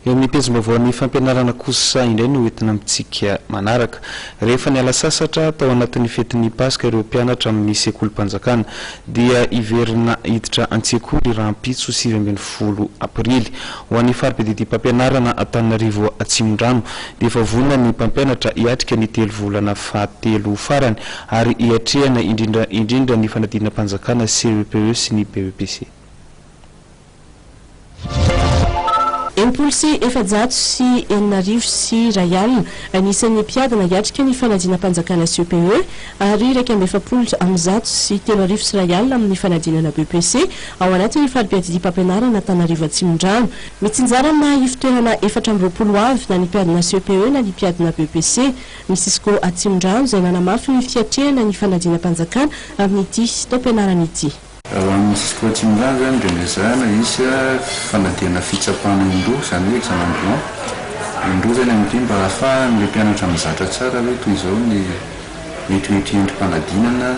Eo amin'ny pejim-baovaon'ny fampianarana kosa indray no hoentina amintsika manaraka. Rehefa niala sasatra tao anatin'ny fetin'ny Paska ireo mpianatra amin'ny sekolim-panjakana dia hiverina hiditra an-tsekoly rahampitso 19 aprily. Ho an'ny fari-piadidiam-pampianarana Antananarivo Atsimondrano dia efa vonona ny mpampianatra hiatrika ny telo volana fahatelo farany ary hiatrehana indrindra indrindra ny fanadinam-panjakana CEPE sy ny BEPC. 64 60 alina anisan'ny mpiadina hiatrika ny fanadinam-panjakana CEPE ary 31 41 amin'ny fanadinana BEPC ao anatin'ny fari-piadidiam-pampianarana Antananarivo Atsimondrano. Mitsinjara amina ivontoerana 24 avy na ny mpiadina CEPE na ny mpiadina BEPC. Ny Cisco Atsimondrano izay nanamafy ny fiatrehana ny fanadinam-panjakana amin'ity taom-pianarana ity. Raha ho an'ny Cisco Atsimondrano izany dia nezahana hisy fanadihana fitsapana indroa, izany hoe examen blanc indroa izany amin'ity mba hahafahan'ilay mpianatra mizatra tsara hoe toy izao ny mety ho ety endri-panadinana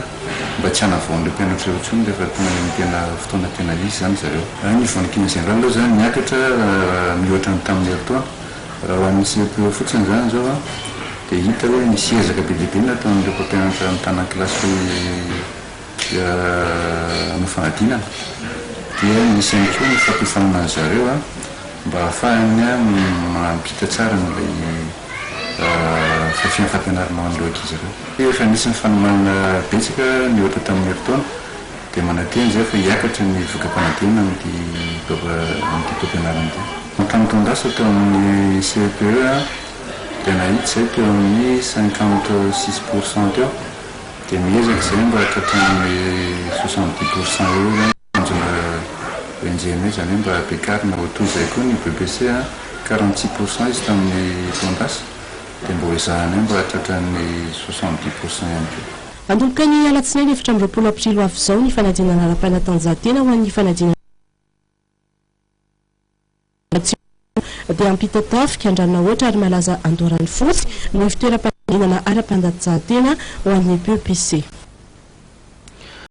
mba tsy hanavaon'ireo mpianatra ireo intsony rehefa tonga any amin'ny tena fotoana tena izy izany zareo. Ny voan-kiana général aloha izany niakatra raha mihoatra ny tamin'ny herintaona. Raha ho an'ny CEPE fotsiny izany izao dia hita hoe nisy ezaka be dia be nataon'ireo mpampianatra mitana ny kilasy hanao fanadinana dia nisy ihany koa ny fampiofanana an-dry zareo mba hahafahany mampita tsara an'ilay fampianarana ho an'ireo ankizy ireo. Efa nisy ny fanomanana betsaka nihoatra tamin'ny herintaona dia manantena izahay fa hiakatra ny voka-panadinana amin'ity amin'ity taom-pianarana ity. Tamin'ny taon-dasa teo amin'ny CEPE dia nahita izahay teo amin'ny 56 pour cent teo. Dia miezaka izay mba tratran'ny 70 pour cent eo izany tanjona enjehina izany hoe mba ampiakarina ho toy izay koa ny BEPC a, 46 pour cent izy tamin'ny taon-dasa dia mba ho ezahanay mba tratran'ny 70 pour cent ihany koa. Hanomboka ny alatsinainy 24 aprily ho avy izao ny fanadinana ara-panatanjahantena ho an'ny fanadinana dia Ampitatafika,